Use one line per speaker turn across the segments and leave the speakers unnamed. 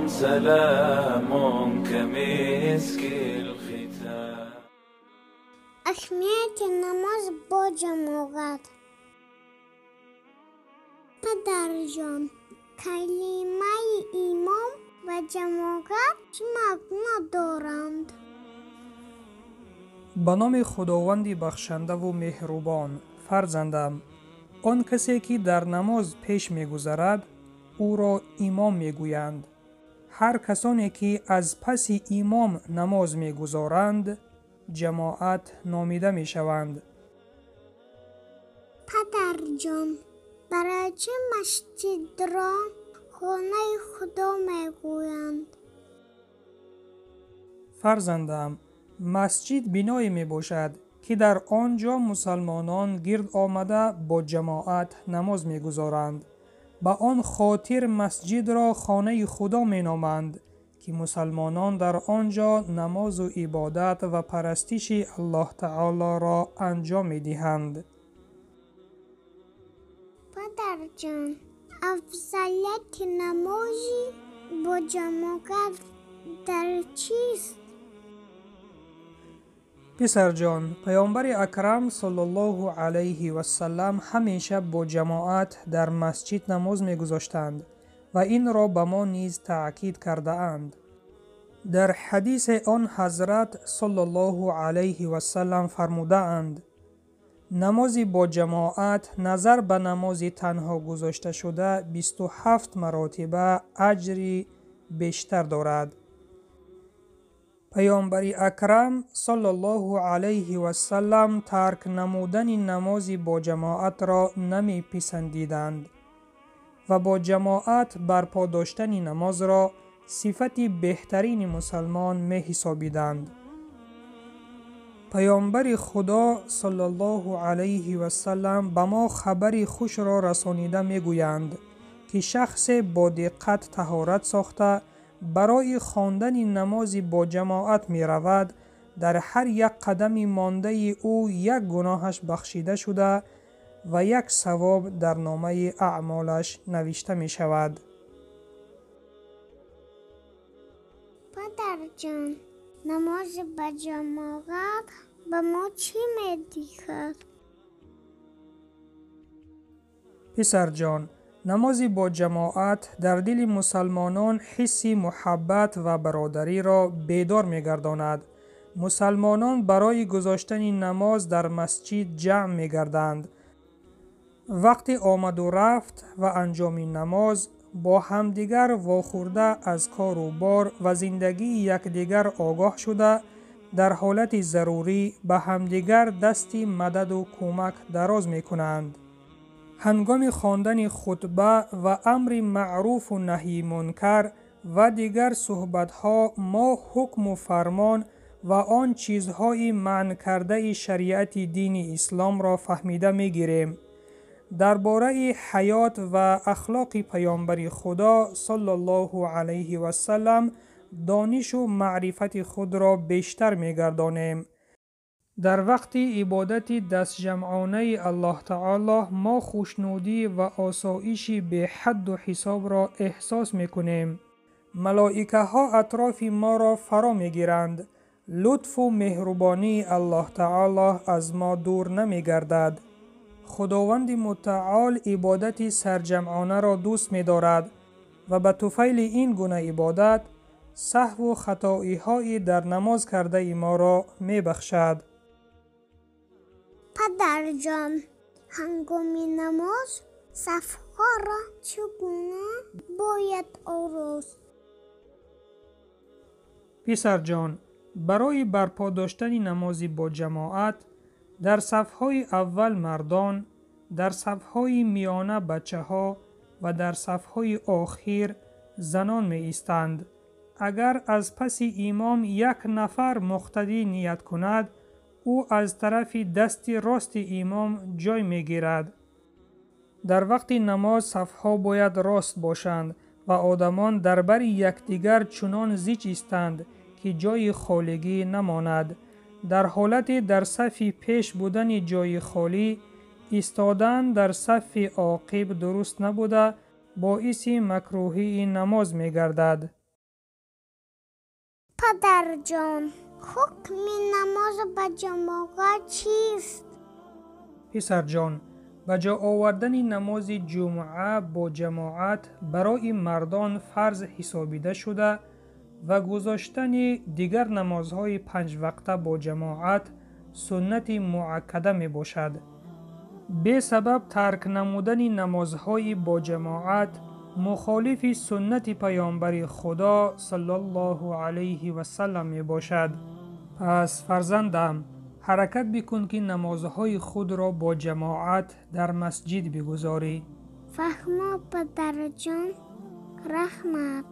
سلام كمسك الختام.
Аҳамияти намоз бо ҷамоат. Падарҷон, калимаи имом ва ҷамоат чӣ маъно доранд?
Ба номи Худованди бахшандаву меҳрубон. Фарзандам, он касе ки дар намоз пеш мегузарад, ӯро имом мегӯянд. Ҳар касоне ки аз паси имом намоз мегузоранд, ҷамоат номида мешаванд.
Падарҷон, барои чӣ масҷидро хонаи Худо мегӯянд?
Фарзандам, масҷид биное мебошад, ки дар он ҷо мусалмонон гирд омада бо ҷамоат намоз мегузоранд. Ба он хотир масҷидро хонаи Худо меноманд, ки мусалмонон дар он ҷо намозу ибодат ва парастиши Аллоҳ Таолоро анҷом медиҳанд.
Падарҷон, афзалияти намози бо ҷамоат дар чист?
Писарҷон, Паёмбари Акрам саллаллоҳу алайҳи вассалам ҳамеша бо ҷамоат дар масҷид намоз мегузоштанд ва инро ба мо низ таъкид кардаанд. Дар ҳадисе он ҳазрат саллаллоҳу алайҳи вассалам фармудаанд: намози бо ҷамоат назар ба намози танҳо гузошташуда 27 маротиба аҷри бештар дорад. Паёмбари Акрам саллаллоҳу алайҳи вассалам тарк намудани намози бо ҷамоатро намеписандиданд ва бо ҷамоат барпо доштани намозро сифати беҳтарини мусалмон меҳисобиданд. Паёмбари Худо саллаллоҳу алайҳи вассалам ба мо хабари хушро расонида мегӯянд, ки шахсе бо диққат таҳорат сохта барои хондани намози бо ҷамоат меравад, дар ҳар як қадами мондаи ӯ як гуноҳаш бахшида шуда ва як савоб дар номаи аъмолаш навишта мешавад.
Падарҷон, намози ба ҷамоат ба мо чӣ медиҳад?
Писарҷон, намози бо ҷамоат дар дили мусалмонон ҳисси муҳаббат ва бародариро бедор мегардонад. Мусалмонон барои гузоштани намоз дар масҷид ҷамъ мегарданд. Вақти омаду рафт ва анҷоми намоз бо ҳамдигар вохӯрда аз кору бор ва зиндагии якдигар огоҳ шуда, дар ҳолати зарурӣ ба ҳамдигар дасти мададу кӯмак дароз мекунанд. Ҳангоми хондани хутба ва амри маъруфу наҳйи мункар ва дигар суҳбатҳо мо ҳукму фармон ва он чизҳои манъ кардаи шариати дини исломро фаҳмида мегирем. Дар бораи ҳаёт ва ахлоқи Паёмбари Худо саллаллоҳу алайҳи вассалам донишу маърифати худро бештар мегардонем. Дар вақти ибодати дастҷамъонаи Аллоҳ Таоло мо хушнудӣ ва осоиши беҳадду ҳисобро эҳсос мекунем. Малоикаҳо атрофи моро фаро мегиранд. Лутфу меҳрубонии Аллоҳ Таоло аз мо дур намегардад. Худованди Мутаол ибодати сарҷамъонаро дӯст медорад ва ба туфайли ин гуна ибодат саҳву хатоиҳои дар намоз кардаи моро мебахшад.
Падарҷон, ҳангоми намоз сафҳоро чӣ гуна бояд орост?
Писарҷон, барои барпо доштани намози бо ҷамоат дар сафҳои аввал мардон, дар сафҳои миёна бачаҳо ва дар сафҳои охир занон меистанд. Агар аз паси имом як нафар муқтадӣ ният кунад, ӯ аз тарафи дасти рости имом ҷой мегирад. Дар вақти намоз сафҳо бояд рост бошанд ва одамон дар бари якдигар чунон зич истанд, ки ҷойи холигӣ намонад. Дар ҳолати дар сафи пеш будани ҷойи холӣ, истодан дар сафи оқиб дуруст набуда, боиси макрӯҳии намоз мегардад.
Падарҷон, ҳукми намоз ба ҷамоат чист?
Писарҷон, ба ҷо овардани намози ҷумъа бо ҷамоат барои мардон фарз ҳисобида шуда ва гузоштани дигар намозҳои панҷвақта бо ҷамоат суннати муаккада мебошад. Бесабаб тарк намудани намозҳои бо ҷамоат мухолифи суннати паёмбари Худо саллаллоҳу алайҳи васаллам мебошад. Пас фарзандам, ҳаракат бикун, ки намозҳои худро бо ҷамоат дар масҷид бигузорӣ.
Фаҳмо, падарҷон, раҳмат.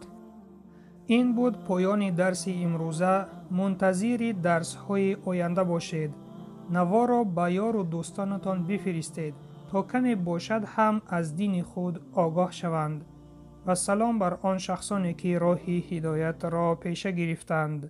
Ин буд поёни дарси имрӯза. Мунтазири дарсҳои оянда бошед. Наворо ба ёру дӯстонатон бифиристед, то каме бошад ҳам аз дини худ огоҳ шаванд. Ва салом бар он шахсоне, ки роҳи ҳидоятро пеша гирифтанд.